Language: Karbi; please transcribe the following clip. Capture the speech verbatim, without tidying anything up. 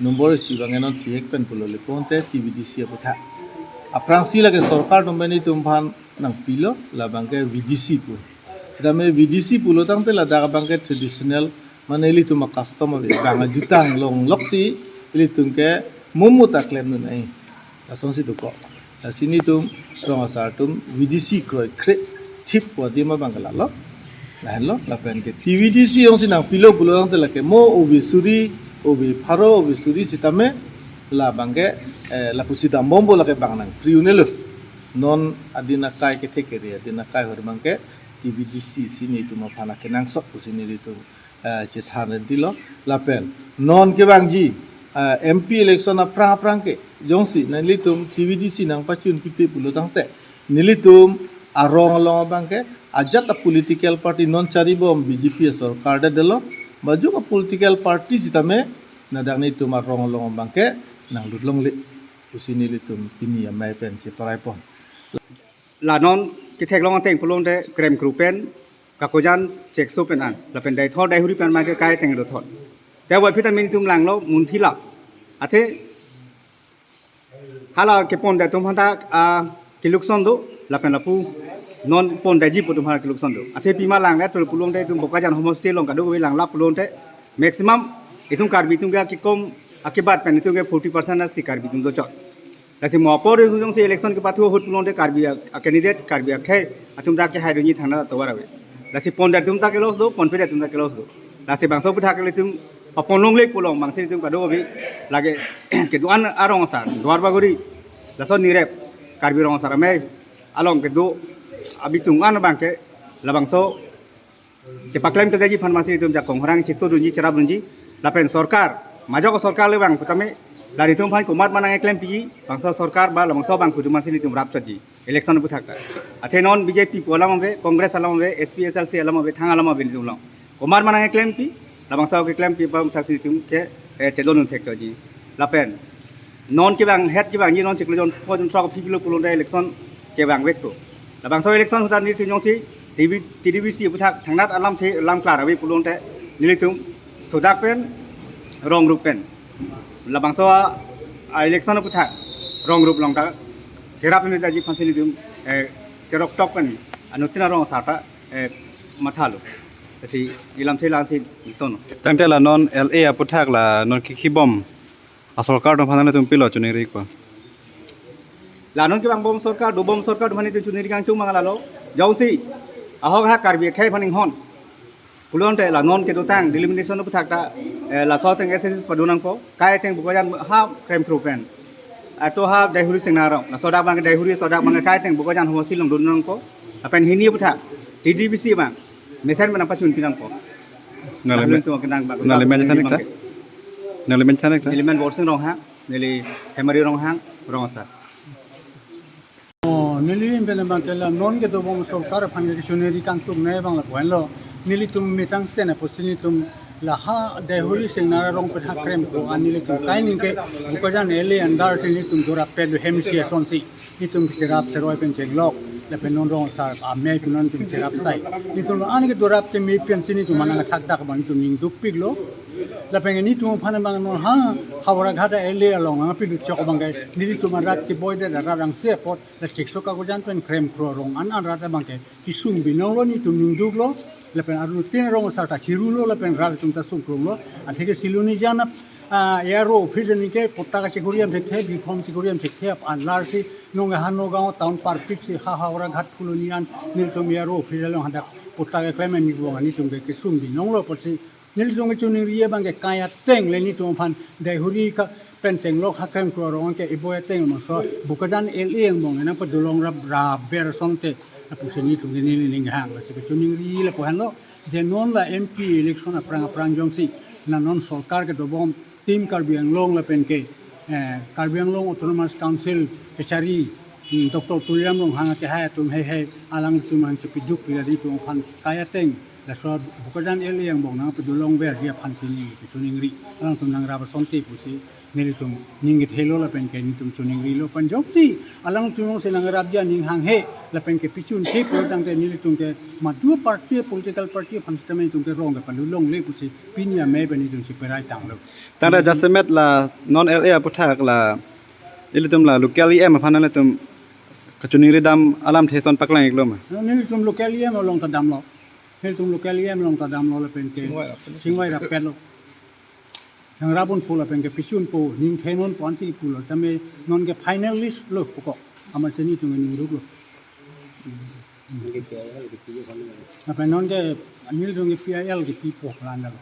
Number isi abang non thihek pen pulo le ponte T V D C aputhak. Aphrangsi lake sorkar atum pen itum aphan nangpilo, labang ke V D C pu. Sitame V D C pulo tangte ladak abang ke traditional, mane ilitum a-custom ave, bang ajutang longlok si ilitum ke mumu ta klemdun ai. Lasonsi dokok. Lasi nelitum rong asar atum V D C kroikre thip pu adim abang ke lalo. Lahenlo, lapen ke T V D C jongsi nangpilo pulo tangte lake mo ove suri, ove pharo, ove suri sitame labang ke, eh, lapusi dambompo, lake bang nangpri un-elo. Non adin akai kethek kere, adin akai ahut abang ke T V D C si nelitum aphan akenangsot pusi nelitum, eh, chethan rendilo. Lapen non kevangji, eh, M P election aphrang aphrang ke jongsi nelitum T V D C nangpachun pipe pulo tangte, nelitum arong along abang ke ajat a-political party, non charibom B J P asorkar det detlo, majok a-political party sitame ladak nelitum arong along abang ke nanglut longle pusi nelitum pini amei pen cheparai pon. La non ketheklong ateng pulote krem kru pen kakojan chekso pen an, lapen dai thor dai huri pen ma ke kai ateng do thor. Te wa pita min tum langlo munthi la. Athe hala kepon dai atum aphanta, ah, kelukson do, lapen lapu non pon daiji pu atum aphanta kelukson do. Athe pima lang le tul pulote itum Bokajan homosti along kadokave lang la pulote maximum itum Karbi atum ke kikom akibat pen itum ke forty percent asi Karbi atum dochot. Lasi mo apor itum jongsi election kepathu ahut pulote Karbi a, a-candidate, Karbi akhei atum ta kehai dunji thangnat atovar ave. Lasi pon dai atum ta ke-loss do, ponpe dai atum ta ke-loss do. Lasi bangso aputhak ilitum apon longle pulo, bangsi itum kadokave lake kedo-an arong asar, Duar Bagori, laso nirep, Karbi rong asar amei along kedo abitung an abang ke labangso chepaklem kedaiji aphan masi itum jakong horang chito dunji, cherap dunji, lapen sorkar, majok sorkar le bang putame, la itum aphan komat ma nangklempi, bangso sorkar ba labangso abang pu atum masi itum rap chotji election aputhak ta. Athe non B J P pu alam ave, Congress alam ave, S P S L C alam ave, thang alam ave itum along. Komat ma nangklempi, labangso keklempi aphuthak si itum ke, eh, chedondun thek chotji. Lapen non kevang het kevangji non chiklo jon pho jon throk aphi pilo pulote election kevang vek to. Labangso election ahut ta nelitum jongsi T V, T D B C aputhak thangnat alamthe alam klar ave pulote nelitum sodak pen rong rup pen. Labangso a, a-election aputhak rong rup along ta kerap ni daiji aphan si nelitum, eh, cherok tok pen anuttin arong asar ta, eh, mathalo. Lasi ilamthe langsi tono. Tangte la non L A aputhak la non kikhibom asorkar atum aphan nangtum pilo choningri ko? La non kevangbom sorkar, dobom sorkar atum aphan itum choningri kangtung mang lalo. Jongsi ahok ha Karbi akhei aphan inghon pulote la non kedotang delimitation aputhak ta, eh, laso ateng S S S padonangpo, kai ateng Bokajan ha krem kru pen. Ato ha Daihuri Singnar arong, laso dak abang Daihuri, sodak abang kai ateng Bokajan homosti along donangpo. Lapen hini aputhak T D B C abang mesen pen nangpachun pinangpo. Nangli men, nangli men chanek ta? Nangli men chanek ta? Neli men Borsing Ronghang, neli Hemari Ronghang, rong asar. Oh, neli pen abang ke la non kedobom sorkar aphan ke choningri kangtung ne abang lapu henlo. Nelitum metang sen apotsi nelitum la ha Daihuri Singnar arong pen ha krem kru an nelitum kai ning ke Bokajan L A under si nelitum dorap pelu hemsi asonsi. Itum cherap cheroi pen chenglok, lapen non rong asar amei pu non itum cherap sai. Itum an ke dorap ke me pen si nelitum anang thakdak abang itum ning dukpiklo. Lapen nelitum aphan abang non ha Howraghat L A along nangpilut chok abang ke nelitum arat keboi det arat angse apot la chikso kakojan pen krem kru arong an an rat abang ke kesung binonglo, nelitum ning duklo. Lapen aruttin rong asar ta chirulo, lapen rat atum ta sungkrunglo. Athe ke Silonijan ap, ah, A R O office ni ke patta kachekuri am thekthe, B form chekuri am thekthe, ap an lar si nong ha Nagaon town parpik si ha Howraghat Phuloni an nelitum A R O office along hadak patta keklem ami buang nelitum ke kesung binonglo apotsi nelitum kechoningri abang ke kai ateng le nelitum aphan Daihuri ka pen chenglok ha krem kru arong ke iboi ateng mangso Bokajan L A angbong nangpadolong rap rap ber asonte lapusi nelitum ke neli ning hang lasi kechoningri lapu henlo. Je non la M P election aphrang aphrang jongsi la non sorkar kedobom Team Karbi Anglong lapen ke, eh, Karbi Anglong Autonomous Council kachari, hmm, Doctor Tuliram Ronghang akehai atum heihei alangtum an kepiduk pi la nelitum aphan kai ateng Laso Bokajan L A angbong nangpedolong verji aphansi neli kachiningri. Alangtum nangrap asonte pusi nelitum ning kethelo lapen ke nelitum chiningrilo pen jongsi alangtum jongsi nangrapji aning hanghe lapen ke pichun si pulotangte nelitum ke madu party, political party aphan sitame nelitum ke rong kepalulongle pusi pini amei pen nelitum si perai tanglo. Tangte jasemet la non L A aputhak la ilitum la local E M aphan nelitum kachiningri dam alamthe ason paklang-iklo ma? Nelitum local E M along ta damlo. Nelitum local E M along ta damlo lapen ke chingvai rapetlo. Chingvai rapetlo. Nangrap unpo lapen ke pichun unpo, ning thenon po ansi pulo. Tame non ke final list lo puko. Amatsi nelitum ningduklo. Lapen non ke nelitum ke P I L kepipo plan lo.